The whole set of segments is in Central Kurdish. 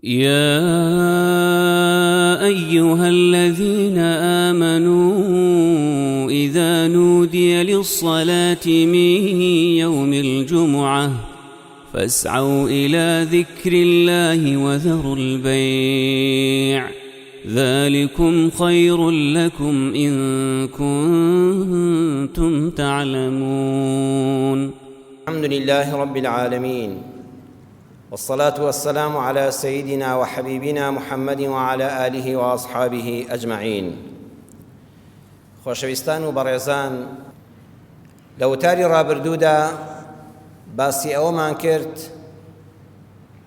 يا أيها الذين آمنوا إذا نودي للصلاة من يوم الجمعة فاسعوا إلى ذكر الله وذروا البيع ذلكم خير لكم إن كنتم تعلمون. الحمد لله رب العالمين والصلاة والسلام على سيدنا وحبيبنا محمد وعلى آله وأصحابه أجمعين. خۆشەویستان و بەڕێزان، لە وتاری ڕابردوودا باسی ئەوەمان کرد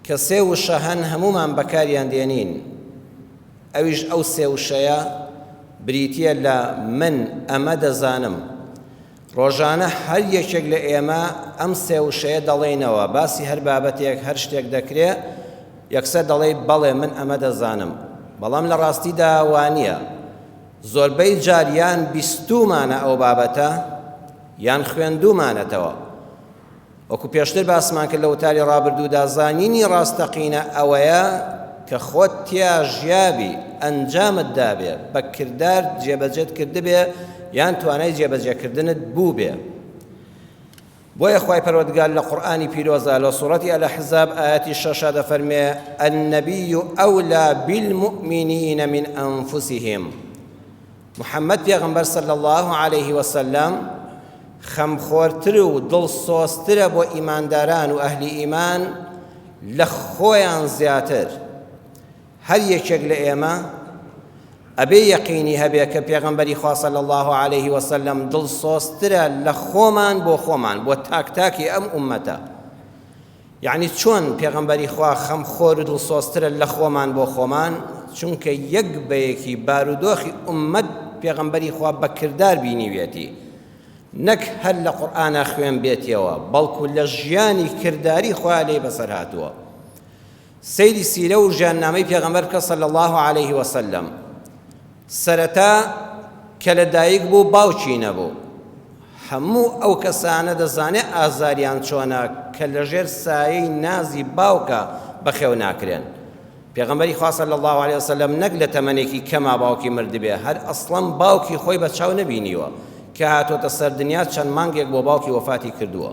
کە سێ وشە هەن هەموومان بەکاریان دێنین، ئەویش ئەو سێ وشەیە بریتییە لە من ئەمە دەزانم. ڕۆژانە هەر یەکێک لە ئێمە ئەم سێ وشەیە دەڵێینەوە، باسی هەر بابەتێک هەر شتێک دەکرێ یەکسەر دەڵێی بەڵێ من ئەمە دەزانم، بەڵام لە ڕاستیدا وانییە. زۆربەی جار یان بیستوومانە ئەو بابەتە یان خوێندوومانەتەوە. وەکو پێشتر باسمان کرد لە وتاری ڕابردوودا زانینی ڕاستەقینە ئەوەیە کە خۆت تیا ژیابی، ئەنجامت دابێ، بە کردار جێبەجێت کردبێ یان توانای جێبەجێکردنت بووبێ. بۆیە خوای پەروەردگار لە قورئانی پیرۆزا لە سوڕەتی الاحزاب ئایەتی شەشا دەفەرمێ النبی اولی بالمؤمنین من انفسهم. محمد پێغەمبەر صلی اللە علیه وسلم خەمخۆرتر و دڵسۆزترە بۆ ئیمانداران و ئەهلی ئیمان لە خۆیان زیاتر. هەر یەکێک لە ئێمە ئەبێ یەقینی هەبێ کە پێغەمبەری خوا صلی اللە علیه وسلم دڵسۆزترە لە خۆمان بۆ خۆمان، بۆ تاک تاکی ئەم ئوممەتە. یەعنی چۆن پێغەمبەری خوا خەمخۆر و دڵسۆزترە لە خۆمان بۆ خۆمان؟ چونکە یەک بە یەکی بارودۆخی ئوممەت پێغەمبەری خوا بە کردار بینیویەتی، نەک هەر لە قورئانا خوێنبێتیەوە، بەڵکو لە ژیانی کرداری خۆیا لێی بەسەر هاتووە. سەیری سیرە و ژیاننامەی پێغەمبەر بکە صلی اللە علیه وسلم. سەرەتا کە لە دایک بوو باوکی نەبوو. هەموو ئەو کەسانە دەزانێ ئازاریان چۆنە کە لەژێر سایەی نازی باوکا بەخێو ناکرێن. پێغەمبەری خوا صلی اللە علیە وسلم نەک لە تەمەنێکی کەما باوکی مردبێ، هەر ئەسڵەن باوکی خۆی بە چاو نەبینیوە، کە هاتۆتە سەر دنیا چەند مانگێک بۆ باوکی وەفاتی کردووە.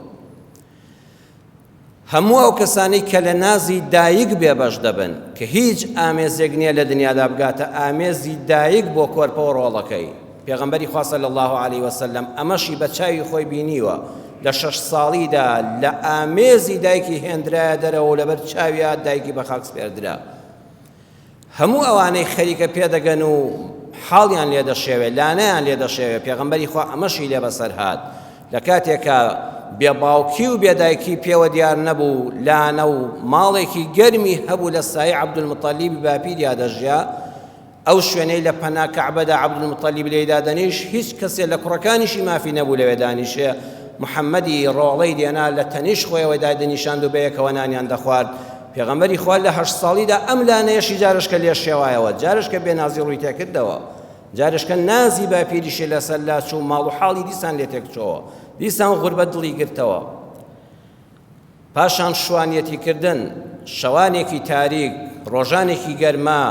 هەموو ئەو کەسانەی کە لە نازی دایک بێبەش دەبن، کە هیچ ئامێزێک نییە لە دنیادا بگاتە ئامێزی دایک بۆ کۆرپە و ڕۆڵەکەی، پێغەمبەری خوا صلی اللە علیە وسلم ئەمەشی بە چاوی خۆی بینیوە، لە شەش ساڵیدا لە ئامێزی دایکی هێندرایە دەرەوە و لەبەر چاویا دایکی بە خاک سپێردرا. هەموو ئەوانەی خەریکە پێدەگەن و حاڵیان لێ دەشێوێ، لانەیان لێ دەشێوێ، پێغەمبەری خوا ئەمەشی لێ بەسەر هات، لە کاتێکا بێ باوکی و بێ دایکی پێوە دیار نەبوو، لانە و ماڵێکی گەرمی هەبوو لە سایەی عەبدولموتەلیبی باپیریا دەژیا، ئەو شوێنەی لە پەنا کەعبەدا عەبدولموتەلیب لێی دادەنیشت، هیچ کەسێ لە کوڕەکانیشی مافی نەبوو لەوێ دانیشێ، محەممەدی ڕۆڵەی دێنا لە تەنیشت خۆیەوە دایدەنیشاند و بەیەکەوە نانیان دەخوارد. پێغەمبەری خوا لە هەشت ساڵیدا ئەم لانەیەشی جارشکە لێ شێوایەوە، جارشکە بێنازی ڕووی تێکردەوە، جارشکە نازی باپیریشی لەسەر لاچوو، ماڵ و حاڵی دیسان لێ تێکچۆوە، دیسان غوربەت دڵی گرتەوە. پاشان شوانیەتی کردن، شەوانێکی تاریک، ڕۆژانێکی گەرما،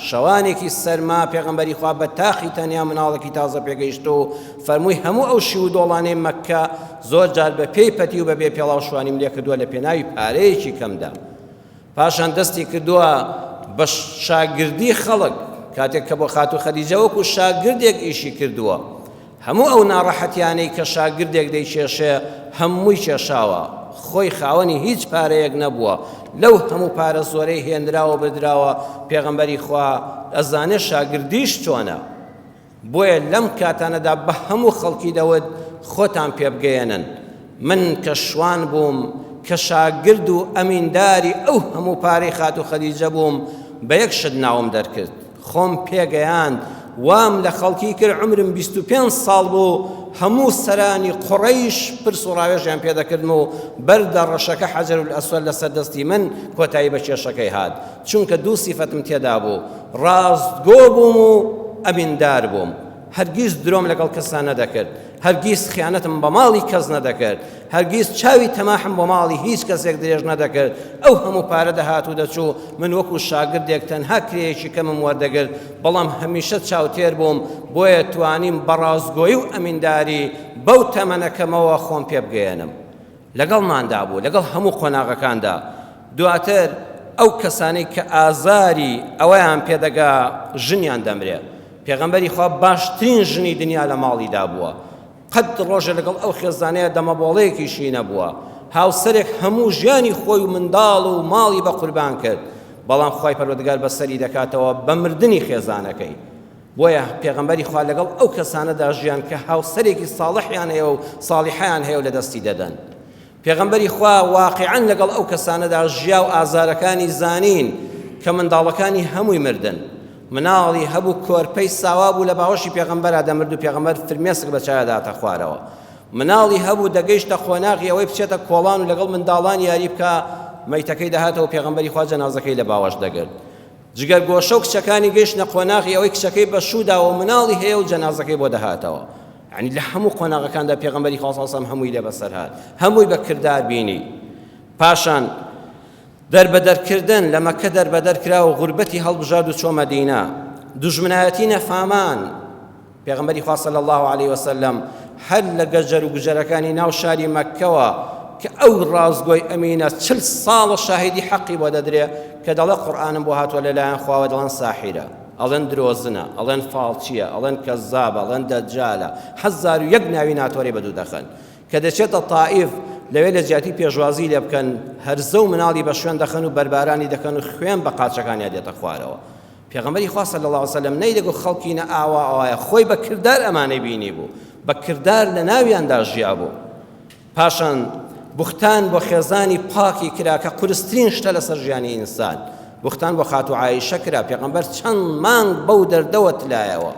شەوانێکی سەرما، پێغەمبەری خوا بە تاقی تەنیا مناڵێکی تازە پێگەیشتوو فەرمووی هەموو ئەو شیو و دۆڵانەی مەککە زۆر جار بە پێی پەتی و بە بێ پێڵاو شوانیم لێ کردووە لە پێناوی پارەیەکی کەمدا. پاشان دەستی کردووە بە شاگردی خەڵک، کاتێک کە بۆ خاتوو خەدیجە وەکو شاگردێک ئیشی کردووە، هەموو ئەو ناڕەحەتیانەی کە شاگردێک دەیکێشێ هەمووی کێشاوە، خۆی خاوەنی هیچ پارەیەک نەبووە، لەو هەموو پارە زۆرەی هێنراوە بردراوە، پێغەمبەری خوا ئەزانێ شاگردیش چۆنە. بۆیە لەم کاتانەدا بە هەموو خەڵکی دەوت خۆتان پێبگەیەنن، من کە شوان بووم، کە شاگرد و ئەمینداری ئەو هەموو پارەی خاتوو خەدیجە بووم، بە یەک شت ناوم دەرکرد، خۆم پێگەیاند، وام لە خەڵکی کرد عومرم 25 ساڵ بوو، هەموو سەرانی قوڕەیش پرس و ڕاوێژیان پێدەکردم و بەردە ڕەشەکە حەجەرولئەسوەد لەسەر دەستی من کۆتایی بە کێشەکەی هات. چونکە دوو سیفەتم تێدا بوو، ڕاستگۆ بووم و ئەمیندار بووم، هەرگیز درۆم لەگەڵ کەسا نەدەکرد. هەرگیز خیانەتم بە ماڵی کەس نەدەکرد، هەرگیز چاوی تەماحم بۆ ماڵی هیچ کەسێک درێژ نەدەکرد، ئەو هەموو پارە دەهات و دەچوو، من وەکو شاگردێک تەنها کرێیەکی کەمم وەردەگرت، بەڵام هەمیشە چاوتێر بووم، بۆیە توانیم بە ڕاستگۆیی و ئەمینداری بەو تەمەنە کەمەوە خۆم پێبگەیەنم. لەگەڵماندا بوو لەگەڵ هەموو قۆناغەکاندا، دواتر ئەو کەسانەی کە ئازاری ئەوەیان پێدەگا ژنیان دەمرێ، پێغەمبەری خوا باشترین ژنی دنیا لە ماڵیدا بووە، قەت ڕۆژێ لەگەڵ ئەو خێزانەیە دەمەبۆڵەیەکیشی نەبووە، هاوسەرێک هەموو ژیانی خۆی و منداڵ و ماڵی بە قوربان کرد، بەڵام خوای پەروەردگار بەسەری دەکاتەوە بە مردنی خێزانەکەی. بۆیە پێغەمبەری خوا لەگەڵ ئەو کەسانەدا ژیان کە هاوسەرێکی ساڵحیان هەیە و ساڵیحەیان هەیە و لە دەستی دەدەن. پێغەمبەری خوا واقعا لەگەڵ ئەو کەسانەدا ژیا و ئازارەکانی زانین کە منداڵەکانی هەمووی مردن. مناڵی هەبوو کۆرپەی ساوا بوو لە باوەشی پێغەمبەرا دەمرد و پێغەمبەر فرمێسک بە چاویا دەهاتە خوارەوە. مناڵی هەبوو دەگەیشتە قۆناغی ئەوەی بچێتە کۆڵان و لەگەڵ منداڵان یاری بکا، مەیتەکەی دەهاتەوە پێغەمبەری خوا جەنازەکەی لە باوەش دەگرت. جگەرگۆشە و کچەکانی گەیشتنە قۆناغی ئەوەی کچەکەی بە شوو داوە و مناڵی هەیە و جەنازەکەی بۆ دەهاتەوە. یعنی لە هەموو قۆناغەکاندا پێغەمبەری خوا صلی الله علیه و سلم هەمووی لێ بەسەر هات، هەمووی بە کردار بینی. پاشان دەربەدەرکردن، لە مەککە دەربەدەر کرا و غوربەتی هەڵبژارد و چۆ مەدینە. دوژمنایەتی نەفامان، پێغەمبەری خوا صلی اللە علیە وسلم هەر لە گەجەر و گوجەرەکانی ناو شاری مەککەوە کە ئەو ڕاستگۆی ئەمینە چل ساڵە شاهیدی حەقی بۆ دەدرێ کە دەڵێ قورئانم بۆ هاتووە لەلایەن خواوە دەڵێن ساحیرە ئەڵێن درۆزنە ئەڵێن فاڵچییە ئەڵێن کەزابە ئەڵێن دەجالە 1001 ناوی ناتۆرەی بەدوو دەخەن کە دەچێتە تائیف لەوێ لە جیاتی پێشوازی لێ بکەن هەرزە و مناڵی بە شوێن دەخەن و بەربارانی دەکەن و خوێن بە قاچەکانیا دێتە خوارەوە پێغەمبەری خوا صلی اللە علیە وسلم نەیدەگوت خەڵکینە ئاوا ئاوایە خۆی بە کردار ئەمانەی بینی بوو بە کردار لە ناویاندا ژیا بوو پاشان بوختان بۆ خێزانی پاکی کرا کە قورسترین شتە لەسەر ژیانی ئینسان بوختان بۆ خاتوو عایشە کرا پێغەمبەر چەند مانگ بەو دەردەوە تلایەوە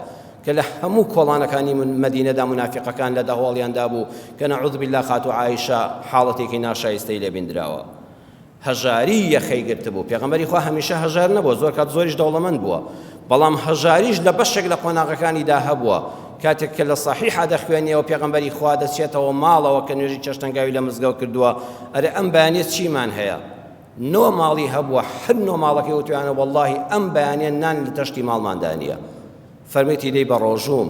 کە لە هەموو کۆڵانەکانی مەدینەدا منافقەکان لە دەهۆڵیاندا بوو کە نەعوذ بالله خاتوو عایشە حاڵەتێکی ناشایستەی لێ بیندراوە هەژاری یەخەی گرتبوو، پێغەمبەری خوا هەمیشە هەژار نەبووە، زۆر کات زۆریش دەوڵەمەند بووە، بەڵام هەژاریش لە بەشێک لە قۆناغەکانیدا هەبووە، کاتێک کە لە سەحیحا دەخوێنیەوە پێغەمبەری خوا دەچێتەوە ماڵەوە کە نوێژی چێشتەنگاوی لە مزگەوت کردووە، ئەرێ ئەم بەیانیە چیمان هەیە؟ نۆ ماڵی هەبووە، هەر نۆ ماڵەکەی وتویانە وەڵڵاهی ئەم بەیانیە نان لە تەشتی ماڵماندا نییە. فەرموویەتی لێی بەڕۆژووم.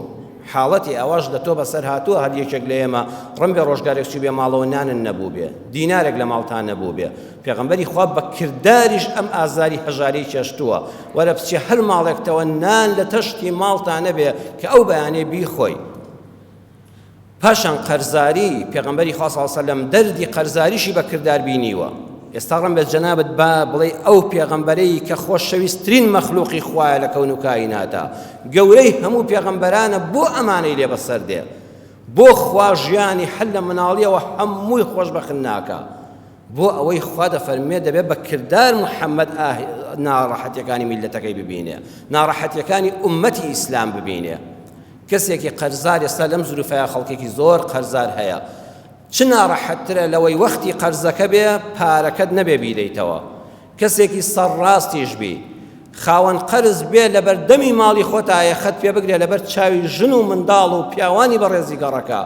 حاڵەتی ئاواش لە تۆ بەسەر هاتووە هەر یەکێک لە ئێمە ڕەنگە ڕۆژگارێک چووبێ ماڵەوە نانن نەبووبێ دینارێک لە ماڵتا نەبووبێ پێغەمبەری خوا بە کرداریش ئەم ئازاری هەژاری چێشتووە وەرە بچێ هەر ماڵێکتەوە نان لە تەشتی ماڵتا نەبێ کە ئەو بەیانێ بیخۆی پاشان قەرزاری، پێغەمبەری خوا صلی اللە علیە وسلم دەردی قەرزاریشی بە کردار بینیوە. ئێستا ڕەنگە جەنابت با بڵێی ئەو پێغەمبەرەی کە خۆشەویسترین مەخلوقی خوایە لە کەون و کائیناتا، گەورەی هەموو پێغەمبەرانە بۆ ئەمانەی لێ بەسەر دێ؟ بۆ خوا ژیانی هەر لە مناڵیەوە هەمووی خۆشبەخت ناکا؟ بۆ ئەوەی خوا دەفەرموێ دەبێ بە کردار محەممەد ناڕەحەتیەکانی میللەتەکەی ببینێ، ناڕەحەتیەکانی ئوممەتی ئیسلام ببینێ. کەسێکی قەرزار ئێستا لەم زروفەیا خەڵکێکی زۆر قەرزار هەیە چ ناڕەحەتترە لەوەی وەختی قەرزەکە بێ پارەکەت نەبێ بیدەیتەوە کەسێکی سەرڕاستیش بی خاوەن قەرز بێ لەبەر دەمی ماڵی خۆتا یەخەت پێ بگرێ لەبەر چاوی ژن و منداڵ و پیاوانی بەڕێزی گەڕەکە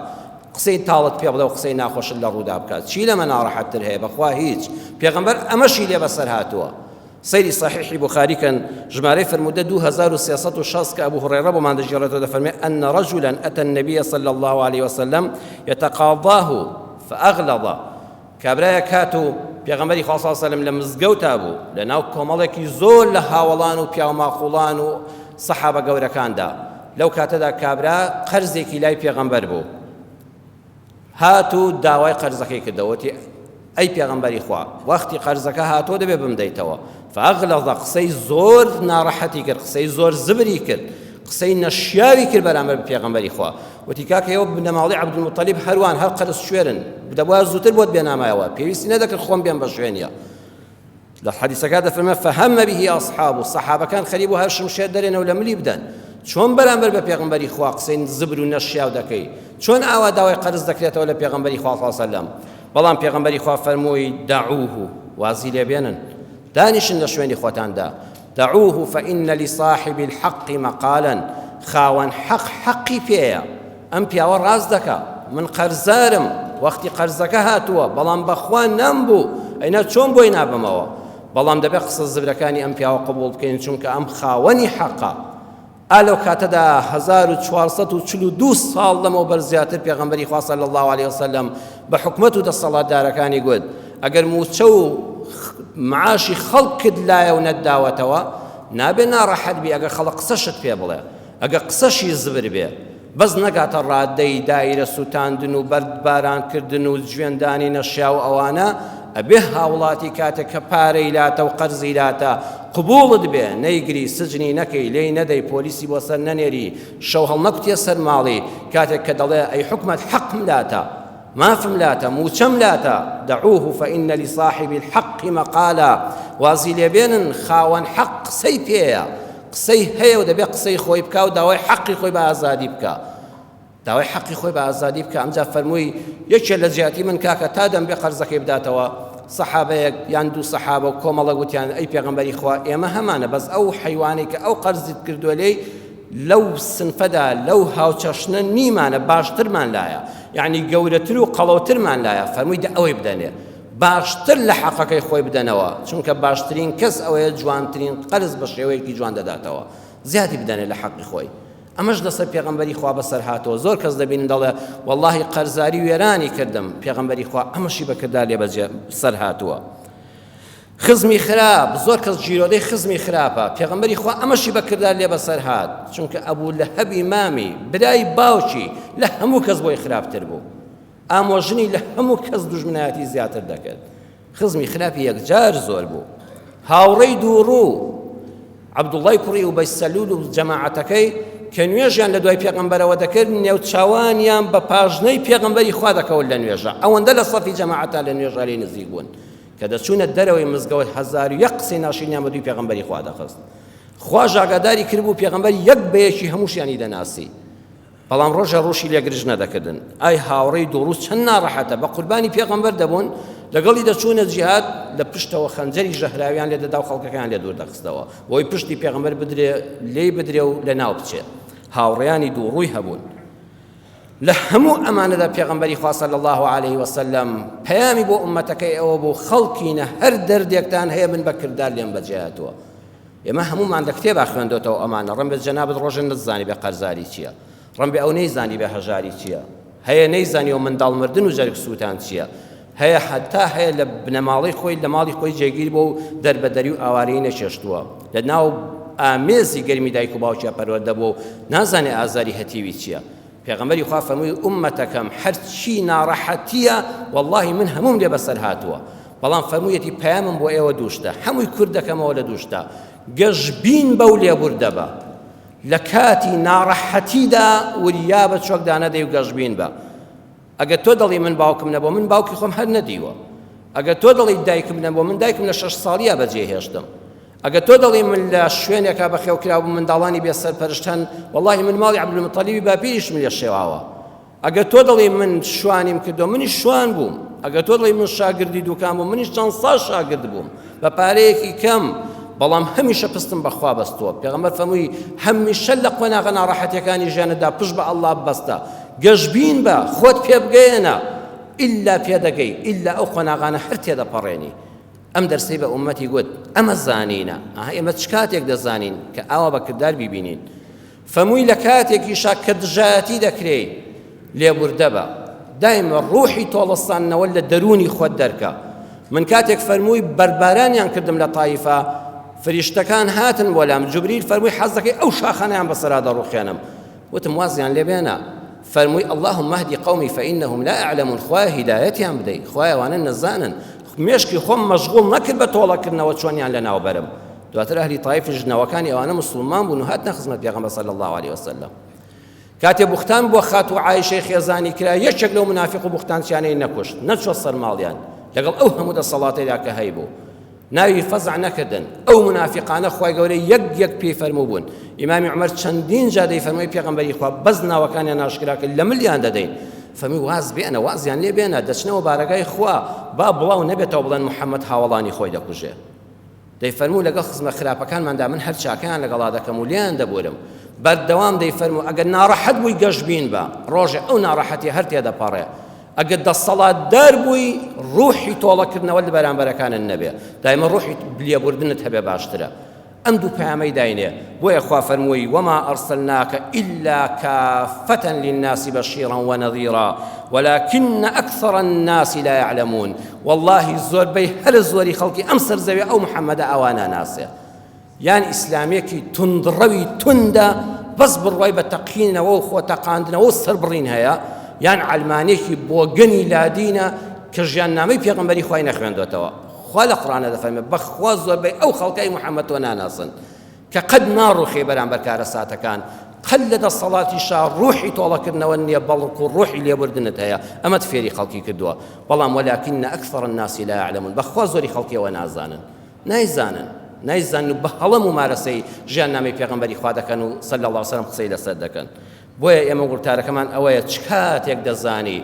قسەی تاڵت پێ بڵێ و قسەی ناخۆشت لە ڕوودا بکات چی لەمە ناڕەحەتتر هەیە بەخوا هیچ پێغەمبەر ئەمەشی لێ بەسەر هاتووە سەیری صحیحی بوخاری کەن ژمارەی فەرموودە 2360 کە ئەبو هوڕەیڕە بۆمان دەگێڕێتەوە دەفەرمێ أن رجلا أتى النبي صلى الله عليه وسلم يتقاضاه فأغلظ کابرایەک هات و پێغەمبەری خوا صلی الله علیه وسلم لە مزگەوتا بوو لە ناو کۆمەڵێکی زۆر لە هاوەڵان و پیاوماقوڵان و سەحابە گەورەکاندا لەو کاتەدا کابرا قەرزێکی لای پێغەمبەر بوو هات و داوای قەرزەکەی کردەوە وتی ئەی پێغەمبەری خوا وەختی قەرزەکە هاتووە دەبێ بمدەیتەوە فأغلظ قسەی زۆر ناڕەحەتی کرد قسەی زۆر زبری کرد قسەی نەشیاوی کرد بەرامبەر بە پێغەمبەری خوا وتی کاکە ئێوە بنەماڵەی عەبدولموتەلیب هەروان هەر قەرز شوێرن دەبوایە زووتر بۆت بێنامایەوە پێویستی نەدەکرد خۆم بێم بە شوێنیە لە حەدیسەکە دەفەرمێ فهم به اصحاب سەحابەکان خەریک بوو هەر شمشێر دەرێنەوە لە ملی بدەن چۆن بەرامبەر بە پێغەمبەری خوا قسەی زبر و نەشیاو دەکەی چۆن ئاوا داوای قەرز دەکرێتەوە لە پێغەمبەری خوا صلی سەلەم بەڵام پێغەمبەری خوا فەرمووی دعوه وازی لێ بێنن دانیشن لە شوێنی خۆتاندا دعوه فإن لصاحب الحق مقالا خاوەن حەق حەقی پێیە. ئەم پیاوە ڕاست دەکا، من قەرزارم، وەختی قەرزەکە هاتووە، بەڵام بەخوا نەمبوو، ئەینا چۆن بۆی نابەمەوە؟ بەڵام دەبێت قسە زبرەکانی ئەم پیاوە قبوڵ بکەین، چونکە ئەم خاوەنی حەقە. ئا لەو کاتەدا 1442 ساڵ لەمەوبەر زیاتر پێغەمبەری خوا صلی اللە علیه وسلم بە حکومەت و دەسەڵاتدارەکانی گوت ئەگەر مووچە و معاشی خەڵکت لایە و نەتداوەتەوە نابێ ناڕەحەت بی ئەگەر خەڵک قسەشت پێ بڵێ ئەگەر قسەشی زبر بێ بەس نەگاتە ڕادەی دایرە سوتاندن و بەرد باران کردن و جوێندانی نەشیاو ئەوانە، ئەبێ هاوڵاتی کاتێک کە پارەی لاتە و قەرزی لاتە قبوڵت بێ، نەیگری، سجنی نەکەی، لێی نەدەی، پۆلیسی بۆ سەر نەنێری، شەو هەڵنەکوتیە سەر ماڵی، کاتێک کە دەڵێ ئەی حکومەت حەقم لاتە، مافم لاتە، موچەم لاتە، دعوه فإن لصاحب الحق مقالا، وازی لێبێنن خاوەن حەق قسەی پێیە، قسەی هەیە و دەبێ قسەی خۆی بکا و داوای حەقی خۆی بە ئازادی بکا. داوای حەقی خۆی بە ئازادی بکا. ئەمجا فەرمووی یەکێ لە جیاتی من کاکە تا دەم بێ قەرزەکەی بداتەوە. سەحابەیەک یان دوو سەحابە و کۆمەڵێک وتیان ئەی پێغەمبەری خوا ئێمە هەمانە بەس ئەو حەیوانەی کە ئەو قەرزت کردووە لێی لەو سنفەدا لەو هاوچەشنە نیمانە باشترمان لایە یعنی گەورەتر و قەڵەوترمان لایە فەرمووی دە ئەوەی بدەنێ باشتر لە حەقەکەی خۆی بدەنەوە چونکە باشترین کەس ئەوەیە جوانترین قەرز بە شێوەیەکی جوان دەداتەوە زیادی بدەنێ لە حەقی خۆی ئەمەش لەسەر پێغەمبەری خوا بەسەر هاتەوە زۆر کەس دەبینن دەڵێ واللهی قەرزاری وێرانی کردم پێغەمبەری خوا ئەمەشی بەکردار لێ بەجێ سەر هاتووە خزمی خراپ، زۆر کەس گیرۆدەی خزمی خراپە، پێغەمبەری خوا ئەمەشی بە کردار لێ بەسەر هات، چونکە ئەبوو لەهەبی مامی، برای باوکی، لە هەموو کەس بۆی خراپتر بوو. ئامۆژنی لە هەموو کەس دوژمنایەتی زیاتر دەکرد. خزمی خراپی یەکجار زۆر بوو. هاوڕێی دووڕوو، عەبدوڵڵای کوڕی ئوبەی سەلول و جەماعەتەکەی کە نوێژیان لە دوای پێغەمبەرەوە دەکرد، نێوچاوانیان بە پاژنەی پێغەمبەری خوا دەکەوت لە نوێژا، ئەوەندە لە سەفی جەماعەتا لە نوێژا لێی نزیک بوون. کە دەچوونە دەرەوەی مزگەوت 1001 قسەی ناشرینیان بە دووی پێغەمبەری خوا دەخست. خواش ئاگاداری کردبوو پێغەمبەر یەک بە یەکی هەمووشیانی دەناسی. بەڵام ڕۆژە ڕووشی لێ گرژ نەدەکردن. ئای هاوڕێی دووڕوو چەند ناڕەحەتە، بە قوربانی پێغەمبەر دەبوون، لەگەڵی دەچوونە جیهاد، لە پشتەوە خەنجەری ژەهراویان لێ دەدا و خەڵکەکەیان لێ دوور دەخستەوە، بۆی پشتی پێغەمبەر بدرێ، لێی بدرێ و لەناو بچێ. هاوڕێیانی دووڕووی هەبوون. لە هەموو ئەمانەدا پێغەمبەری خوا صلی اللە علیه وسلم پەیامی بۆ ئوممەتەکەی ئەوە بوو خەڵکینە هەر دەردێکتان هەیە من بە کردار لێم بەجێ هاتووە. ئێمە هەموومان لە کتێبا خوێندۆتەوە ئەمانە، ڕەنبێ جەنابت ڕۆژێ نەتزانی بێ قەرزاری چییە، ڕەنبێ ئەو نەیزانی بێ هەژاری چییە، هەیە نەیزانیوە منداڵ مردن و جەرگ سووتان چییە، هەیە هەتا هەیە لە بنەماڵەی خۆی لە ماڵی خۆی جێگیر بووە و دەربەدەری و ئاوارەیی نەچێشتووە، لە ناو ئامێزی گەرمی دایک و باوکیا پەروەردە بووە و نازانێ ئازاری هەتیوی چییە. پێغەمبەری خوا فەرمووی ئوممەتەکەم هەرچی ناڕەحەتییە وەڵڵاهی من هەمووم لێ بەسەر هاتووە، بەڵام فەرموویەتی پەیامم بۆ ئێوە دوو شتە، هەمووی کورت دەکەمەوە لە دوو شتە، گەشبین بە و لێبوردە بە. لە کاتی ناڕەحەتیدا وریا بە چۆک دانەدەی و گەشبین بە. ئەگەر تۆ دەڵێی من باوکم نەبووە، من باوکی خۆم هەر نەدیوە. ئەگەر تۆ دەڵێی دایکم نەبووە، من دایکم لە شەش ساڵییا بەجێ هێشتم. ئەگەر تۆ دەڵێی من لە شوێنێکا بەخێو کراوم منداڵانی بێ سەرپەرشت هەن، وەڵاهی من ماڵی عەبدولموتەلیبی باپیریشم لێ شێواوە. ئەگەر تۆ دەڵێی من شوانیم کردووە، منیش شوان بووم. ئەگەر تۆ دەڵێی من شاگردی دوکان بووم، منیش چەند ساڵ شاگرد بووم بە پارەیەکی کەم، بەڵام هەمیشە پشتم بە خوا بەستووە. پێغەمبەر فەرمووی هەمیشە لە قۆناغە ناڕەحەتیەکانی ژیانتدا پشت بە ئەڵڵا ببەستە، گەشبین بە، خۆت پێبگەیەنە، ئیلا پێدەگەی، ئیلا ئەو قۆناغانە هەر تێدەپەڕێنی. ئەم دەرسەی بە ئوممەتی گوت، ئەمە زانینە. ئاها ئێمە چ کاتێک دەزانین کە ئاوا بە کردار بیبینین؟ فەمووی لە کاتێکیشا کە دژایەتی دەکرێی لێبوردە بە. دایمە ڕوحی تۆڵەساندنەوە لە دەروونی خۆت دەرکە. من کاتێک فەرمووی بەردبارانیان کردم لە تایفە، فریشتەکان هاتن بۆ لام، جوبریل فەرمووی حەز دەکەی ئەو شاخانەیان بەسەرا دەڕوخێنم. وتم وازیان لێ بێنە. فەرمووی اللهم اهدی قومی فانهم لا یعلمون، خوایە هیدایەتیان بدەی، خوایە ئەوانە نەزانن. مێشکی خۆم مەشغوڵ نەکرد بە تۆڵەکردنەوە چۆنیان لەناو بەرم. دواتر ئەهلی تایفیش نەوەکانی ئەوانە موسڵمان بوون و هاتنە خزمەت پێغەمبەر صلی اللە علیه وسلم. کاتێ بوختان بۆ خاتوو عایشەی خێزانی کرا یەکێک لەو منافق و بوختانچیانەی نەکوشت، نەچووە سەر ماڵیان لەگەڵ ئەو هەموو دەسەڵاتەیدا کە هەیبوو. ناوی فەزع نەکردن ئەو منافقانە خوای گەورە یەک یەک پێی فەرموو بوون. ئیمامی عومەر چەندین جار دەیفەرمووی پێغەمبەری خوا بەس ناوەکانیان ئاشکرا کرد لە ملیان دەدەین. فەرمووی واز بێنە، وازیان لێ بێنە، دەچنەوە بارەگای خوا، با بڵاو نەبێتەوە بڵێن محەممەد هاوەڵانی خۆی دەکوژێ. دەیفەرموو لەگەڵ خزمە خراپەکانماندا من هەر چاکەیان لەگەڵا دەکەم و لێیان دەبورم. بەردەوام دەیفەرموو ئەگەر ناڕەحەت بووی گەشبین بە، ڕۆژێ ئەو ناڕەحەتیە هەر تێدەپەڕێ. ئەگەر دەسەڵاتدار بووی ڕوحی تۆڵەکردنەوەت لە بەرامبەرەکانت نەبێ، دایمە ڕوحی لێبوردنت هەبێ باشترە. ئەم دوو پەیامەی داینێ، بۆیە خوا فەرمووی، وما ارسلناک الا کافة للناس بشیرا ونذیرا ولکن اکثر الناس لا یعلمون، وەڵڵاهی زۆربەی هەرە زۆری خەڵکی ئەم سەر زەویە ئەو محەممەدە ئاوا ناناسێ. یان ئیسلامیەکی توندڕەوی توندە بەس بڕوای بە تەقینەوە و خۆ تەقاندنەوە و سەربڕین هەیە، یان عەلمانیەکی بۆگەنی لادینە کە ژیاننامەی پێغەمبەری خوای نەخوێندۆتەوە. خوا لە قورئانا دەفەرمێ بەخوا زۆربەی ئەو خەڵکەی محەممەد تۆ ناناسن کە قەت ناڕوخێ بەرامبەر کارەساتەکان، قەت لە دەسەڵاتیشا ڕوحی تۆڵەکردنەوە نییە بەڵکو ڕوحی لێبوردنت هەیە، ئەمەت فێری خەڵکی کردووە، بەڵام ولکن اکثر الناس لا یعلمون بەخوا زۆری خەڵکی ئەوە نازانن. نایزانن نایزانن و بە هەڵە مومارەسەی ژیاننامەی پێغەمبەری خوا دەکەن و صلی اللە وسلم قسەی لەسەر دەکەن. بۆیە ئێمە وتارەکەمان ئەوەیە چ کاتێک دەزانی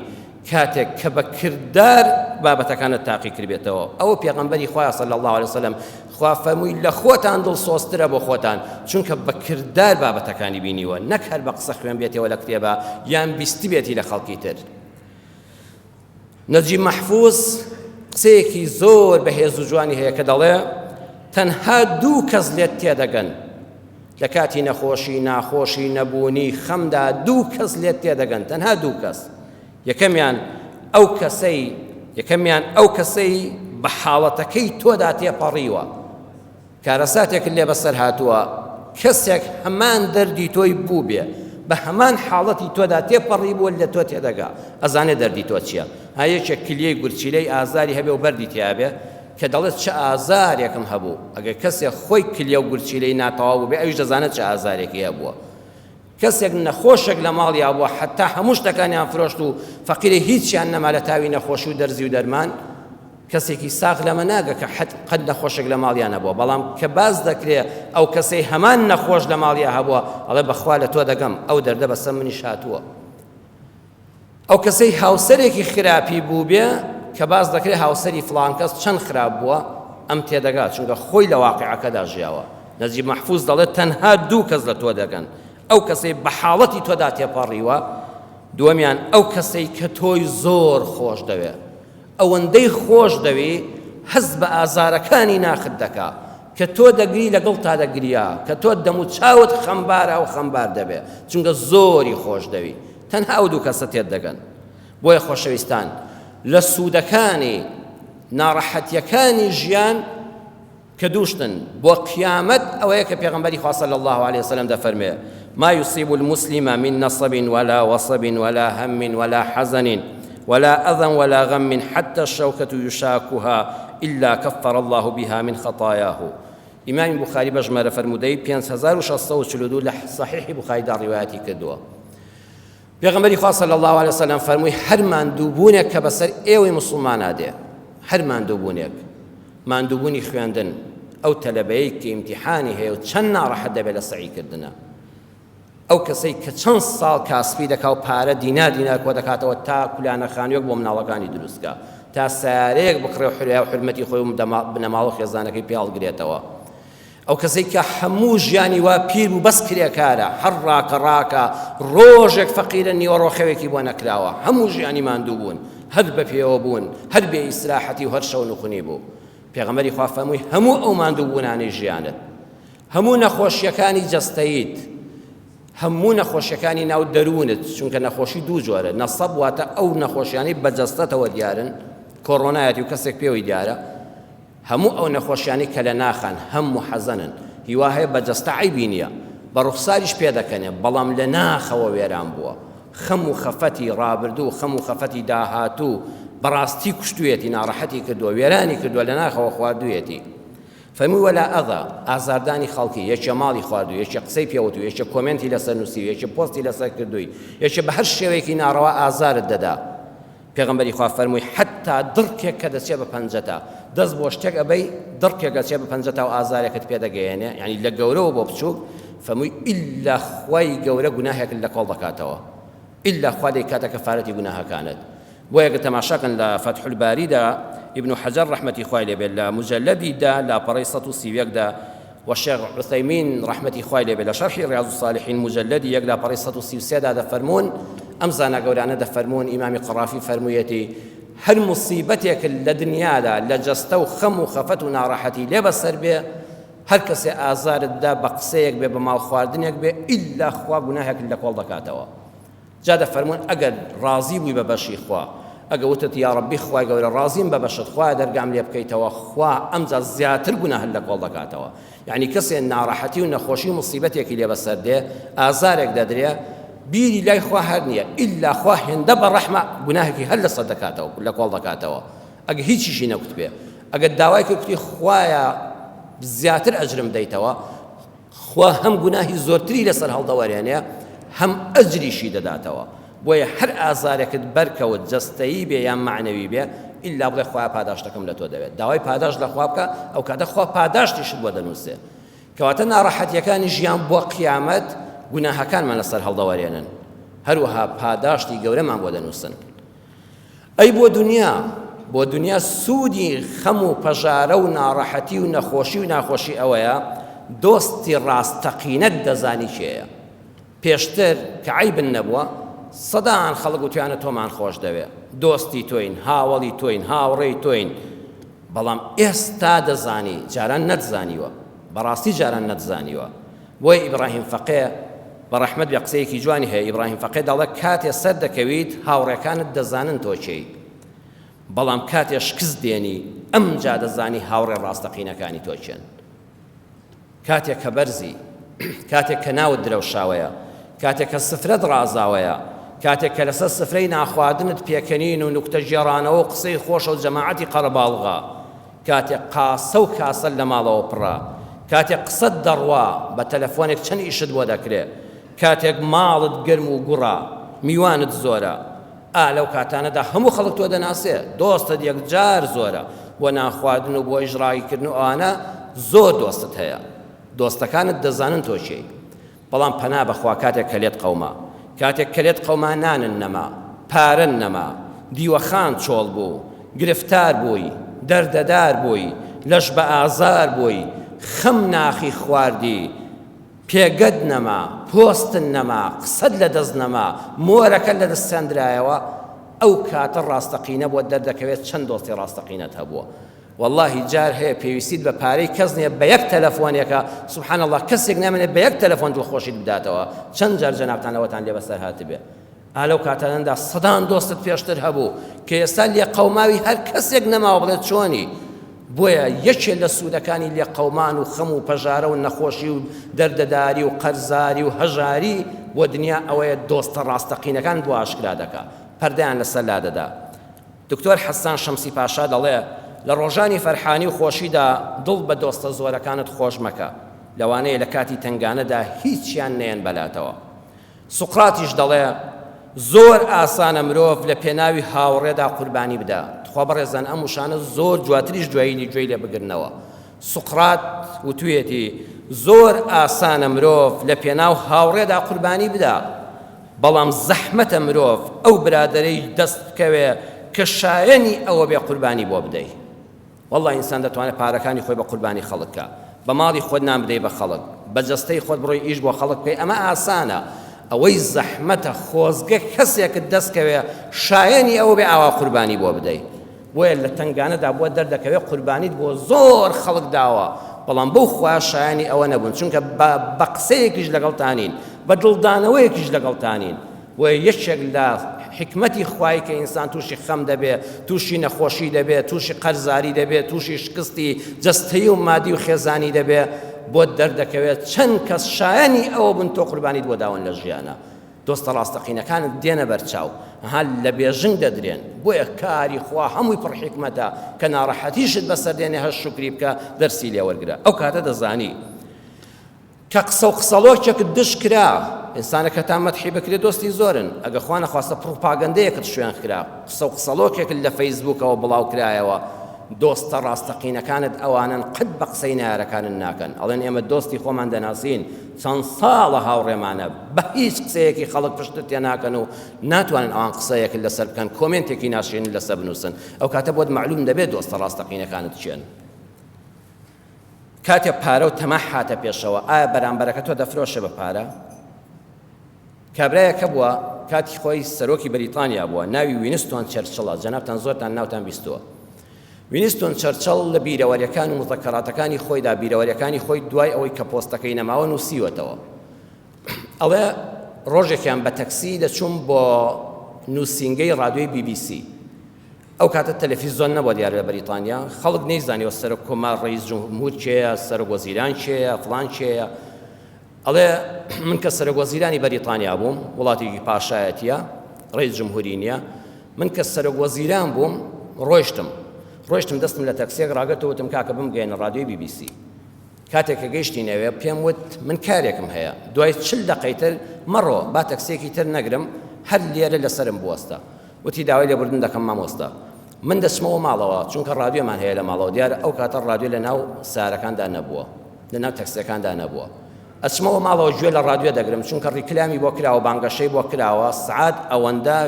کاتێک کە بە کردار بابەتەکانت تاقی کردبێتەوە. ئەوە پێغەمبەری خوایە صلی اللە علیه وسلم، خوا فەرمووی لە خۆتان دڵسۆزترە بۆ خۆتان، چونکە بە کردار بابەتەکانی بینیوە نەک هەر بە قسە خوێنبێتەوە لە کتێبا یان بیستبێتی لە خەڵکی تر. نەجیب مەحفوز قسەیەکی زۆر بەهێز و جوانی هەیە کە دەڵێ تەنها دوو کەس لێت تێدەگەن لە کاتی نەخۆشی ناخۆشی نەبوونی خەمدا دوو کەس لێت تێدەگەن تەنها دوو کەس یەکەمیان ئەو کەسەی یەکەمیان ئەو کەسەی بە حاڵەتەکەی تۆدا تێپەڕیوە کارەساتێکت لێ بەسەر هاتووە، کەسێک هەمان دەردی تۆی بووبێ، بە هەمان حاڵەتی تۆدا تێپەڕیبووە لە تۆ تێدەگا، ئەزانێ دەردی تۆ چییە. ها یەکێک کلیەی گورچیلەی ئازاری هەبێ و بەردی تیابێ، کە دەڵێت چ ئازارێکم هەبوو، ئەگەر کەسێک خۆی کلیە و گورچیلەی ناتەواو بووبێ ئەویش دەزانێت چ ئازارێکی هەبووە. کەسێک نەخۆشێک لە ماڵیا بووە حەتا هەموو شتەکانیان فرۆشت و فەقیرە هیچیان نەما لە تاوی نەخۆشی و دەرزی و دەرمان کەسێکی ساغ لەمە ناگە کە حەت قەت نەخۆشێک لە ماڵیا نەبووە بەڵام کە باس دەکرێ ئەو کەسەی هەمان نەخۆش لە ماڵیا هەبووە ئەڵێ بەخوا لە تۆ دەگەم ئەو دەردە بەسەر منیش هاتووە. ئەو کەسەی هاوسەرێکی خراپی بووبێ کە باس دەکرێت هاوسەری فڵان کەس چەند خراپ بووە ئەم تێدەگا چونکە خۆی لە واقعەکەدا ژیاوە نەجیب مەحفوز دەڵێت تەنها دوو کەس لە تۆ دەگەن ئەو کەسەی بە حاڵەتی تۆدا تێپەڕیوە دووەمیان ئەو کەسەی کە تۆی زۆر خۆش دەوێ ئەوەندەی خۆش دەوێ هەست بە ئازارەکانی ناخت دەکا کە تۆ دەگری لەگەڵتا دەگریا کە تۆ دەموچاوت خەمبارە ئەو خەمبار دەبێ چونکە زۆری خۆش دەوی تەنها ئەو دوو کەسە تێت دەگەن. بۆیە خۆشەویستان لە سوودەکانی ناڕەحەتیەکانی ژیان کە دووشتن بۆ قیامەت ئەوەیە کە پێغەمبەری خوا صلی الله علیه وسلم دەفەرمێ ما يصيب المسلم من نصب ولا وصب ولا هم ولا حزن ولا أذى ولا غم حتى الشوكة يشاكها إلا كفر الله بها من خطاياه. ئیمامی بوخاری بە ژمارە فەرموودەی 5642 لە صحیحی بوخاریدا ڕیوایەتی کردووە. پێغەمبەری خوا صلی الله علیه وسلم فەرمووی هەر ماندووبوونێک کە بەسەر ئێوەی موسڵمانا دێ، هەر ماندووبوونێک، ماندووبوونی خوێندن، ئەو تەلەبەیەی کە ئیمتیحانی هەیە و چەند ناڕەحەت دەبێت لە سەعیکردنە، ئەو کەسەی کە چەند ساڵ کاسپی دەکا و پارە دینار دینار کۆ دەکاتەوە تا کولانە خانوویەک بۆ مناڵەکانی دروست کا، تا سەیارەیەک بکڕێ و حریا و حورمەتی خۆی و بنەماڵە و خێزانەکەی پێ هەڵگرێتەوە. ئەو کەسەی کە هەموو ژیانی وا پیر بوو بەس کرێکارە، هەر ڕاکە ڕاکە، ڕۆژێک فەقیرە نیوەڕۆ خەوێکی بۆ نەکراوە، هەموو ژیانی ماندوو بوون، هەر بە پێوە بوون، هەر بێ ئیسراحەتی و هەر شەونخونی بوو. پێغەمبەری خوا فەرمووی هەموو ئەو ماندوو بوونانەی ژیانت، هەموو نەخۆشیەکانی جەستەیت، هەموو نەخۆشیەکانی ناو دەروونت، چونکە نەخۆشی دوو جۆرە، نەسەب واتە ئەو نەخۆشیانەی بە جەستەتەوە دیارن، کۆڕۆنایەتی و کەسێک پێوەی دیارە، هەموو ئەو نەخۆشیانەی کە لە ناخان، هەم و حەزەنن، هیوا هەیە بە جەستە عەیبی نییە، بە ڕوخساریش پێدەکەنێ، بەڵام لە ناخەوە وێران بووە، خەم و خەفەتی ڕابردوو و خەم و خەفەتی داهاتوو بەڕاستی کوشتوویەتی، ناڕەحەتی کردووە، وێرانی کردووە، لە ناخەوە خواردوویەتی. فەرمووی ولا اذی، ئازاردانی خەڵکی، یەکێ ماڵی خواردووی، یەکێ قسەی پێ وتووی، یەکێ کۆمێنتی لەسەر نووسیوی، یەکێ پۆستی لەسەر کردووی، یەکێ بە هەر شێوەیەکی ناڕەوا ئازارت دەدا. پێغەمبەری خوا فەرمووی حەتتا دڕکێک کە دەچێ بە پەنجەتا، دەست بۆ شتێک ئەبەی دڕکێک ئەچێ بە پەنجەتا و ئازارێکت پێ دەگەیەنێ، یانی لە گەورەوە بۆ بچووک، فەرمووی ئیللا خوای گەورە گوناهێکت لە کۆڵ دەکاتەوە، ئیللا خوا دەیکاتە کەفارەتی گوناهەکانت. بۆیە گەر تەماشا کەن لە فەتح الباریدا ابن حجر ڕەحمەتی خوای لێ بێت لە مجلدی دە لاپەڕەی 131 دا. وە شێخ عوثەیمین ڕەحمەتی خوای لێ بێ لە شەرحی ڕیاض الصالحین موجەلەدی یەک لاپەڕەی 133 دا دەفەرموون ئەم زانا گەورانە دەفەرموون ئیمامی قەڕافی فەرموویەتی هەر موسیبەتێک لە دنیادا لە جەستە و خەم و خەفەت و ناڕەحەتی لێ بەسەر بێ هەر کەسێ ئازارت بدا بە قسەیەک بێ بە ماڵ خواردنێک بێ ئیلا خوا گوناهێکت لە کۆڵ دەکاتەوە جا دەفەرموون ئەگەر ڕازی بووی بە بەشی خوا، ئەگە وتت یاڕەبی خوای گەورە ڕازیم بە بەشت خوایە دەرگام لێ بکەیتەوە خوا ئەمجا زیاتر گوناهت لە کۆڵ دەکاتەوە یەعنی کەسێ ناڕەحەتی و نەخۆشی و موسیبەتێکی لێ بەسەر دێ ئازارێک دەدرێ بیری لای خوا هەر نییە ئیلا خوا هێندە بە ڕەحمە گوناهێکی هەر لەسەر دەکاتەوە لە کۆڵ دەکاتەوە ئەگە هیچیشی نەکوتبێ ئەگەر داوای کرد کوتی خوایە زیاتر ئەجرم دەیتەوە خوا هەم گوناهی زۆرتری لەسەر هەڵدەوەرێنێ هەم ئەجریشی دەداتەوە بۆیە هەر ئازارێکت بەرکەوت جەستەیی بێ یان مەعنەوی بێ ئیلا بڵێ خوایە پاداشتەکەم لە تۆ دەوێت داوای پاداشت لە خوا بکە ئەو کاتە خوا پاداشتیشت بۆ دەنووسێ کەواتە ناڕەحەتیەکانی ژیان بۆ قیامەت گوناهەکانمان لەسەر هەڵدەوەرێنن هەروەها پاداشتی گەورەمان بۆ دەنووسن ئەی بۆ دونیا؟ بۆ دونیا سوودی خەم و پەژارە و ناڕەحەتی و نەخۆشی و ناخۆشی ئەوەیە دۆستی ڕاستەقینەت دەزانی کێیە. پێشتر کە عەیبن نەبووە سەدان خەڵک وتویانە تۆمان خۆش دەوێ، دۆستی تۆین، هاوەڵی تۆین، هاوڕێی تۆین، بەڵام ئێستا دەزانی جاران نەتزانیوە، بەڕاستی جاران نەتزانیوە. بۆیە ئیبڕاهیم فەقێ بە ڕەحمەت بێ قسەیەکی جوانی هەیە ئیبڕاهیم فەقێ دەڵێ کاتێ سەر دەکەویت هاوڕێکانت دەزانن تۆ کێی بەڵام کاتێ شکست دێنی ئەمجا دەزانی هاوڕێ ڕاستەقینەکانی تۆ کێن کاتێک کە بەرزی کاتێک کە ناوت درەوشاوەیە کاتێک کە سفرەت ڕازاوەیە کاتێک کە لەسەر سفرەی ناخواردنت پێکەنین و نوکتە گێڕانەوە و قسەی خۆشە و جەماعەتی قەرەباڵغە کاتێک قاسە و کاسەت لە ماڵەوە پڕە، کاتێک قسەت دەڕوا، بە تەلەفۆنێک چەند ئیشت بۆ دەکرێ، کاتێک ماڵت گەرم و گوڕە، میوانت زۆرە، ئا لەو کاتانەدا هەموو خەڵک تۆ دەناسێ، دۆستت یەکجار زۆرە، بۆ نانخواردن و بۆ ئیشڕاگیکردن و ئەوانە زۆر دۆستت هەیە، دۆستەکانت دەزانن تۆ کێی. بەڵام پەنا بەخوا کاتێک کە لێت قەوما کاتێک کە لێت قەوما نانن نەما پارەن نەما دیوەخان چۆڵ بوو گرفتار بووی دەردەدار بووی لەش بە ئازار بووی خەم ناخی خواردی پێگەت نەما پۆستن نەما قسەت لە دەست نەما مۆرەکەت لە دەست سەندرایەوە ئەو کاتە ڕاستەقینە بۆت دەردەکەوێت چەند دۆستی ڕاستەقینەت هەبووە وەڵاهی جار هەیە پێویستیت بە پارەی کەس نیە بە یەک تەلەفۆنێکە سبحان اللە کەسێک نامێنێ بە یەک تەلەفۆن دڵخۆشیت بداتەوە چەند جار جەنابتان ئەوەتان لێ بەسەر هاتبێ ئا لەو کاتانەدا سەدان دۆستت پێشتر هەبوو کە ئێستا لێ قەوماوی هەر کەسێک نەماوە بڵێ چۆنی بۆیە یەکێ لە سوودەکانی لێ قەومان و خەم و پەژارە و نەخۆشی و دەردەداری و قەرزاری و هەژاری بۆ دنیا ئەوەیە دۆستە ڕاستەقینەکان بۆ ئاشکرا دەکا پەردەیان لەسەر لادەدا دکتۆر حەسان شەمسی پاشا دەڵێ، لە ڕۆژانی فەرحانی و خۆشیدا دڵ بە دۆستە زۆرەکانت خۆش مەکە، لەوانەیە لە کاتی تەنگانەدا هیچیان نەیەن بەلاتەوە. سوقراتیش دەڵێ، زۆر ئاسانە مرۆڤ لە پێناوی هاوڕێدا قوربانی بدا. تخوا بەڕێزان ئەم وشانە زۆر جواتریش دوایینی گوێی لێ بگرنەوە. سوقرات وتویەتی، زۆر ئاسانە مرۆڤ لە پێناو هاوڕێدا قوربانی بدا. بەڵام زەحمەتە مرۆڤ ئەو برادەرەی دەست بکەوێ کە شایەنی ئەوە بێ قوربانی بۆ بدەی. وەڵڵا ئینسان دەتوانێ پارەکانی خۆی بە قوربانی خەڵک کا، بە ماڵی خۆت نان بدەی بە خەڵک، بە جەستەی خۆت بڕۆی ئیش بۆ خەڵک بکەی ئەمە ئاسانە، ئەوەی زەحمەتە خۆزگە کەسێکت دەست کەوێ شایەنی ئەوە بێ ئاوا قوربانی بۆ بدەی. بۆیە لە تەنگانەدا بۆت دەردەکەوێت قوربانیت بۆ زۆر خەڵک داوە بەڵام بەو خوایە شایانی ئەوە نەبوون چونکە بە قسەیەکیش لەگەڵتانین بە دڵدانەوەیەکیش لەگەڵتانین بۆیە یەکێک لە حکمەتی خوای کە ئینسان تووشی خەم دەبێ تووشی نەخۆشی دەبێ تووشی قەرزاری دەبێ تووشی شکستی جەستەیی و مادی و خێزانی دەبێ بۆت دەردەکەوێت چەند کەس شایانی ئەوە بوون تۆ قوربانیت بۆ داون لە ژیانە دۆستە ڕاستەقینەکانت دێنە بەرچاو ها لە بێژنگ دەدرێن بۆیە کاری خوا هەمووی پڕ حیکمەتە کە ناڕەحەتیشت بەسەر دێنێ هەر شوکری بکە دەرسی لێ وەرگرە ئەو کاتە دەزانی کە قسە و قسەڵۆکێکت دژ کرا ئینسانەکە تا مەدحی بکرێ دۆستی زۆرن ئەگە خوا نەخواستە پڕوپاگەندەیەکت شوێن خرا قسە و قسەڵۆکێکت لە فەیسبووکەوە بڵاو کرایەوە دۆستە ڕاستەقینەکانت ئەوانەن قەت بە قسەی نەیارەکانت ناکەن ئەڵێن ئێمە دۆستی خۆمان دەناسین چەند ساڵە هاوڕێمانە بە هیچ قسەیەکی خەڵک پشتت تێ ناکەن و ناتوانن ئەوان قسەیەکت لەسەر بکەن کۆمێنتێکی ناشرینت لەسەر بنووسن ئەو کاتە بۆت مەعلوم دەبێت دۆستە ڕاستەقینەکانت کێن. کاتێ پارە و تەماح هاتە پێشەوە ئایا بەرامبەرەکە تۆ دەفرۆشێ بە پارە؟ کابرایەک هەبووە کاتی خۆی سەرۆکی بەریتانیا بووە ناوی وینستۆن چەرچڵە جەنابتان زۆرتان ناوتان بیستووە وینستۆن چەرچڵ لە بیرەوەریەکان و مزەکەراتەکانی خۆیدا بیرەوەریەکانی خۆی دوای ئەوەی کە پۆستەکەی نەماوە نووسیوەتەوە ئەڵێ ڕۆژێکیان بە تەکسی دەچووم بۆ نووسینگەی ڕادیۆی بی بی سی ئەو کاتە تەلەفیزۆن نەبووە دیارە لە بەریتانیا خەڵک نەیزانیوە سەرۆک کۆمار ڕئیس جمهور کێیە سەرۆک وەزیران کێیە فڵان کێیە ئەڵێ من کە سەرۆک وەزیرانی بەریتانیا بووم وڵاتێکی پاشایەتیە ڕئیس جمهوری نییە من کە سەرۆک وەزیران بووم ڕۆیشتم ڕۆیشتم دەستم لە تەکسیەک ڕاگرت وتم کاکە بمگەیەنە ڕادیۆی بی بی سی کاتێک کە گەیشتین ئەوێ پێم وت من کارێکم هەیە دوای چل دەقەی تر مەڕۆ با تەکسیەکی تر نەگرم هەر لێرە لەسەرم بوەستە وتی داوای لێبوردن دەکەم مامۆستا من دەچمەوە ماڵەوە چونکە ڕادیۆمان هەیە لە ماڵەوە دیارە ئەو کاتە ڕادیۆ لە ناو سارەکاندا نەبووە لە ناو تەکسیەکاندا نەبووە ئەچمەوە ماڵەوە گوێ لە ڕادیۆ دەگرم چونکە ڕیکلامی بۆ کراوە بانگەشەی بۆ کراوە سعات ئەوەندە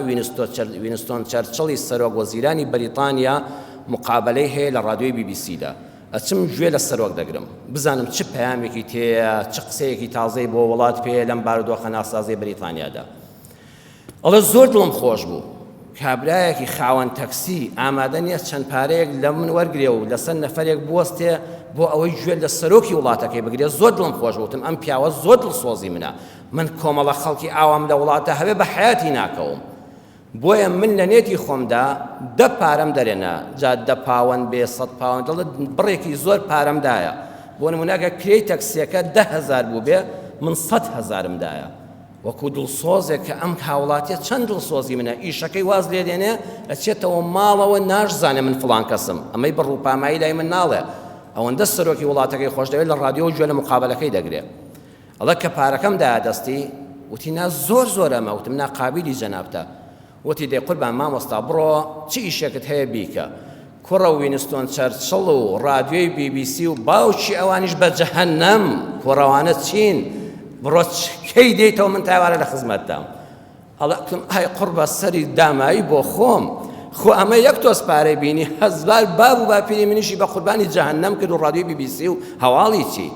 وینستۆن چەرچڵی سەرۆک وەزیرانی بەریتانیا مقابلەی هەیە لە ڕادیۆی بی بی سیدا ئەچم گوێ لە سەرۆک دەگرم بزانم چ پەیامێکی تێیە چ قسەیەکی تازەی بۆ وڵات پێیە لەم بارودۆخە ناسازەی بەریتانیادا ئەڵێ زۆر دڵم خۆش بوو کابرایەکی خاوەن تەکسی ئامادە نییە چەند پارەیەک لە من وەرگرێ و لەسەر نەفەرێک بوەستێ بۆ ئەوەی گوێ لە سەرۆکی وڵاتەکەی بگرێ زۆر دڵم خۆش بوو وتم ئەم پیاوە زۆر دڵسۆزی منە من کۆمەڵە خەڵکی ئاوام لە وڵاتە هەبێ بە حەیاتی ناکەوم بۆیە من لە نێتی خۆمدا دە پارەم دەرێنا جا دە پاوەند بێ سەد پاوەند دەڵێت بڕێکی زۆر پارەم دایە بۆ نمونە ئەگەر کرێی تەکسیەکە 10,000 بوو بێ من سەد هەزارم دایە وەکو دڵسۆزێک کە ئەم هاوڵاتیە چەند دڵسۆزی منە ئیشەکەی واز لێ دێنێ ئەچێتەوە ماڵەوە ناشزانێ من فڵان کەسم ئەمەی بە ڕووپامایی لای من ناڵێ ئەوەندە سەرۆکی وڵاتەکەی خۆش دەوێت لە ڕادیۆ گوێ لە مقابلەکەی دەگرێ ئەڵێ کە پارەکەم دایە دەستی وتی نا زۆر زۆر ئەمە وتم نا قابیلی جەنابتە وتی دەی قوربان مامۆستا بڕۆ چ ئیشێکت هەیە بیکە کوڕە وینستۆن چەرچڵ و ڕادیۆی بی بی سی و باوکی ئەوانیش بە جەهەنەم کوڕەوانە چین بڕۆ کەی دێیتەوە من تاوارە لە خزمەتدام ئەڵێ ئای قوڕ بە سەری دامایی بۆ خۆم خۆ ئەمە یەک تۆز پارەی بینی هەزار باب و باپیری منیشی بە قوربانی جەهەنەم کرد و ڕادیۆی بی بی سی و هەواڵی چی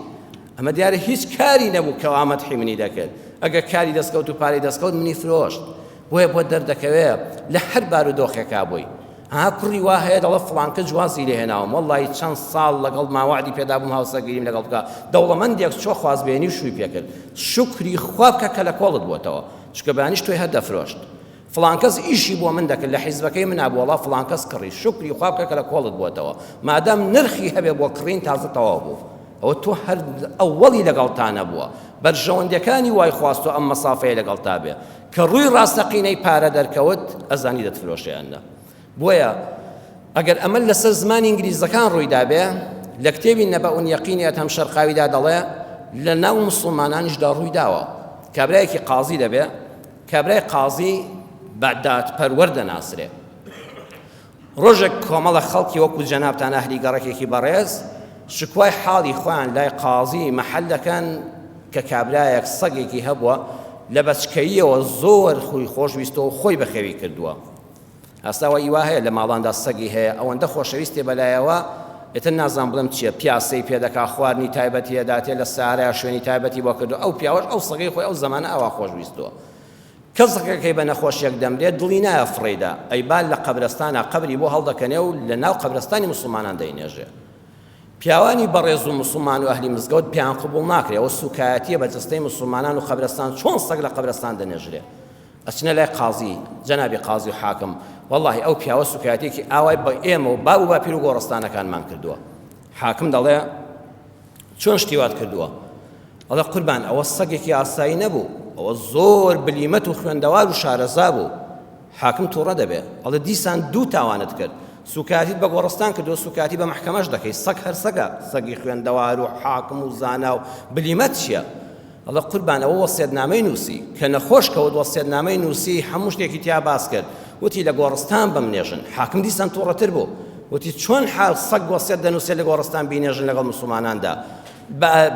ئەمە دیارە هیچ کاری نەبوو کەوا مەدحی منی دەکرد ئەگەر کاری دەستکەوت و پارەی دەستکەوت منی فرۆشت بۆیە بۆت دەردەکەوێ لە هەر بارودۆخێکا بووی ها کوڕی وا هەیە دەڵێ فڵان کچ وازی لێ هێناوم وەڵڵاهی چەند ساڵ لەگەڵ ما وەعدی پێدابووم هاوسەرگیریم لەگەڵ بکە دەوڵەمەندێک چۆ خوازبێنی و شووی پێکرد شوکری خوا بکە کە لە کۆڵت بۆتەوە چونکە بەیانیش تۆی هەر دەفرۆشت فڵان کەس ئیشی بۆ من دەکرد لە حیزبەکەی منا بوو وەڵا فڵان کەس کڕی شوکری خوا بکە کە لە کۆڵت بۆتەوە مادام نرخی هەبێ بۆ کڕین تازە تەواو بوو ئەوە تۆ هەر ئەوەڵی لەگەڵتا نەبووە بەرژەوەندیەکانی وای خواستوە ئەم مەسافەیە لەگەڵتا بێ کە ڕووی ڕاستەقینەی پارە دەرکەوت ئەزانی دەتفرۆشێ یان نا بۆیە ئەگەر ئەمە لەسەر زمانی ئینگلیزەکان ڕووی دابێ لە کتێبی نەبەئ یەقینی ئەدهەم شەرقاویدا دەڵێ لە ناو موسڵمانانیشدا ڕووی داوە کابرایەکی قازی دەبێ کابرای قازی بە دادپەروەر دەناسرێ ڕۆژێک کۆمەڵە خەڵکی وەکو جەنابتان ئەهلی گەڕەکێکی بەڕێز شکوای حاڵی خۆیان لای قازی مەحەل دەکەن کە کابرایەک سەگێکی هەبووە لە بەچکەییەوە زۆر خوی خۆش ویستوە و خۆی بەخێوی کردووە ئەستا وا هەیە لە ماڵاندا سەگی هەیە ئەوەندە خۆشەویستێ بەلایەوە ئیتر نازانم بڵێم چییە پیاسەی پێ دەکا خواردنی تایبەتی ئەداتێ لە سارا شوێنی تایبەتی بۆ کردو ئەو پیاوەش ئەو سەگەی خۆی ئەو زەمانە ئاوا خۆش ویستووە کەس ڕقەکەی بە نەخۆشیەک دەمرێت دڵی نایە فڕێیدا ئەیبا لە قەبرەستانا قەبری بۆ هەڵدەکەنێ و لە ناو قەبرەستانی موسڵمانان دەینێژێ پیاوانی بەڕێز و موسڵمان و ئەهلی مزگەوت پێیان قبوڵ ناکرێ ئەوە سوکایەتیە بە جەستەی موسڵمانان و قەبرەستان چۆن سەگ لە قەبرەستان دەنێژرێ ئەچنە لای قازی جەنابی قازی و حاکم وەڵاهی ئەو پیاوە سوکایەتیەکی ئاوای بە ئێمە و باب و باپیر و گۆڕستانەکانمان کردووە حاکم دەڵێ چۆن شتی وات کردووە؟ ئەڵێ قوربان ئەوە سەگێکی ئاسایی نەبوو، ئەوە زۆر بلیمەت و خوێندەوار و شارەزا بوو. حاکم تووڕە دەبێ، ئەڵێ دیسان دوو تاوانت کرد، سووکایەتیت بە گۆڕستان کردووە، سووکایەتی بە مەحکەمەش دەکەی، سەگ هەر سەگە، سەگی خوێندەوار و حاکم و زانا و بلیمەت چییە؟ ئەڵێ قوربان ئەوە وەسیەتنامەی نووسی، کە نەخۆش کەوت وەسیەتنامەی نووسی، هەموو شتێکی تیا باس کرد، وتی لە گۆڕستان بمنێژن، حاکم دیسان تووڕەتر بوو، وتی چۆن حال سەگ وەسیەت دەنووسێت لە گۆڕستان بینێژن لەگەڵ موسڵماناندا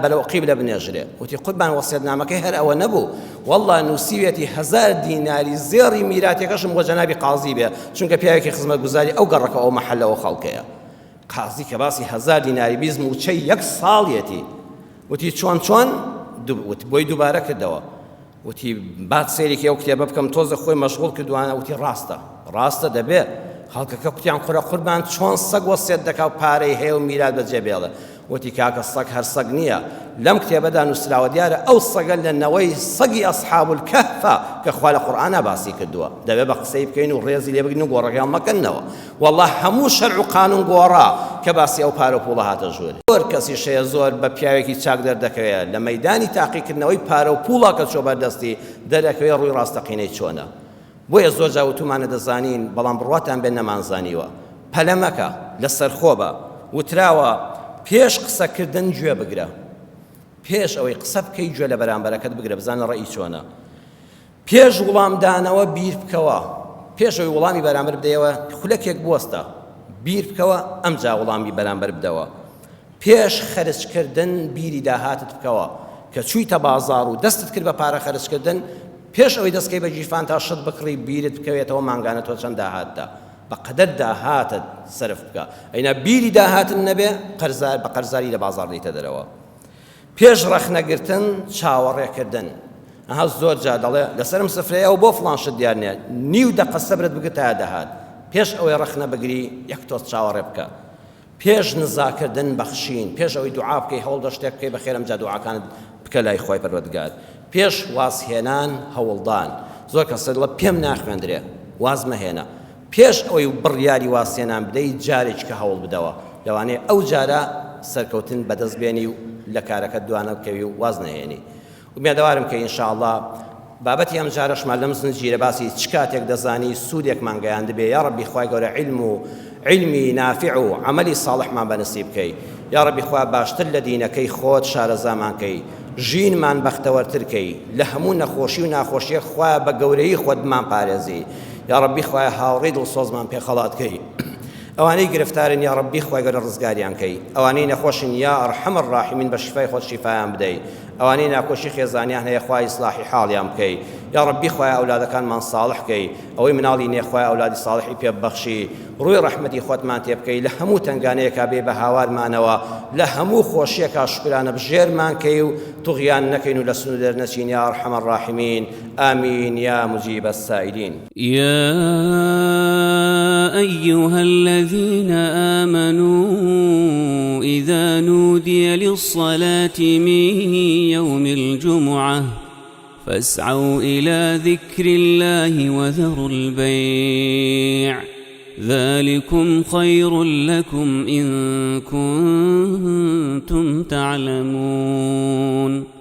بەرەو قیبلە بنێژرێ، وتی قوربان وەسیەتنامەکەی هەر ئەوە نەبوو، وەڵڵا نووسیویەتی 1000 دیناری زێڕی میراتیەکەشم بۆ جەنابی قازی بێ، چونکە پیاوێکی خزمەتگوزاری ئەو گەڕەکە ئەو مەحەلە ئەو خەڵکەیە. قازی کە باسی هەزار دیناری 20 موچەی یەک ساڵیەتی وتی چۆن چۆن بۆی دووبارە کردەوە وتی با سەیرێکی ئەو کتێبە بکەم تۆزە خۆی مەشغوڵ کردوانە وتی ڕاستە ڕاستە دەبێ خەڵکەکە کوتیان قورە قوربان چۆن سەگ وەسیەت دەکا و پارەی هەیە و میرات بەجێ بێڵێ وتی کاکە سەگ هەر سەگ نییە لەم کتێبەدا نووسراوە دیارە ئەو سەگە لە نەوەی سەگی ئەسحاب الکەهفە کە خوا لە قورئانا باسی کردووە دەبێ بە قسەی بکەین و ڕێزی لێ بگرین و گۆڕەکەیان مەکەنەوە وەڵا هەموو شەرع و قانون گۆڕا کە باسی ئەو پارە و پوڵە هاتە ژوور. زۆر کەسیش هەیە زۆر بە پیاوێکی چاک دەردەکەوێ لە مەیدانی تاقیکردنەوەی پارە و پوڵا کە چوە بەردەستی دەرەکەوێ ڕووی ڕاستەقینەی چۆنە. بۆیە زۆر جار وتومانە دەزانین بەڵام بڕواتان بێ نەمانزانیوە. پەلە مەکە، لەسەرخۆ بە. وتراوە پێش قسەکردن گوێ بگرە. پێش ئەوەی قسە بکەی گوێ لە بەرامبەرەکەت بگرە بزانە ڕەئی چۆنە. پێش وڵامدانەوە بیر بکەوە، پێش ئەوەی وڵامی بەرامبەر بدەیەوە خولەکێک بوەستە، بیر بکەوە ئەمجا وڵامی بەرامبەر بدەوە. پێش خەرجکردن بیری داهاتت بکەوە، کە چوویتە بازاڕ و دەستت کرد بە پارە خەرجکردن، پێش ئەوەی دەست کەی بە گیرفان تا شت بکڕی بیرت بکەوێتەوە مانگانە تۆ چەند داهاتتە، بە قەدەر داهاتت سەرف بکە، ئەینا بیری داهاتت نەبێ قەرزار بە قەرزاری لە بازاڕ دێیتە دەرەوە. پێش ڕەخنەگرتن چاوەڕێکردن ئەها زۆر جار دەڵێ لەسەرم سفرەیە ئەو بۆ فڵان شت دیار نییە نیو دەقە سەبرت بگرتایە دەهات پێش ئەوەی ڕەخنە بگری یەک تۆز چاوەڕێ بکە پێش نزاکردن بەخشین پێش ئەوەی دوعا بکەی هەوڵدە شتێک بکەی بەخێر ئەمجا دوعاکانت بکە لای خوای پەروەردگار پێش وازهێنان هەوڵدان زۆر کەس دەڵێ پێم ناخوێندرێ واز مەهێنە پێش ئەوەی بڕیاری وازهێنان بدەی جارێکیکە هەوڵ بدەوە، لەوانەیە ئەو جارە سەرکەوتن بەدەست بێنی و لە کارەکەت دوانەبکەوی و واز نەهێنی. ئومێدەوارم کە ان شاء اللە بابەتی ئەم جارەشمان لەم زنجیرە باسی چ کاتێک دەزانی سوودێکمان گەیاندبێ، یاڕەبی خوای گەورە عیلم و عیلمی نافع و عەمەلی ساڵحمان بە نسیب کەی، یاڕەبی خوا باشتر لە دینەکەی خۆت شارەزامان کەی، ژینمان بەختەوەرتر کەی، لە هەموو نەخۆشی و ناخۆشیەک خوایە بە گەورەیی خۆت بمانپارێزی. یاڕەبی خوایە هاوڕێی دڵسۆزمان پێ خەڵات کەی ئەوانەی گرفتارن یاڕەبی خوای گەورە ڕزگاریان کەی ئەوانەی نەخۆشن یا ارحم الراحمین بە شیفای خۆت شیفایان بدەی ئەوانەی ناکۆشی خێزانیان هەیە خوای ئیسلاحی حاڵیان بکەی یاڕەبی خوایە ئەولادەکانمان ساڵح کەی ئەوەی مناڵی نیە خوایە ئەولادی ساڵحی پێ ببەخشی ڕووی ڕەحمەتی خۆتمان تێ بکەی لە هەموو تەنگانەیەکا بێ بە هاوارمانەوە لە هەموو خۆشیەکا شوکرانە بژێرمان کەی و طغیان نەکەین و لە سنوور دەرنەچین یا ارحم الراحمین آمین یا مجیب السائلین. یا ایها الذین آمنوا اذا نودی للصلاة من یوم الجمعة فاسعوا إلى ذكر الله وذروا البيع ذلكم خير لكم إن كنتم تعلمون.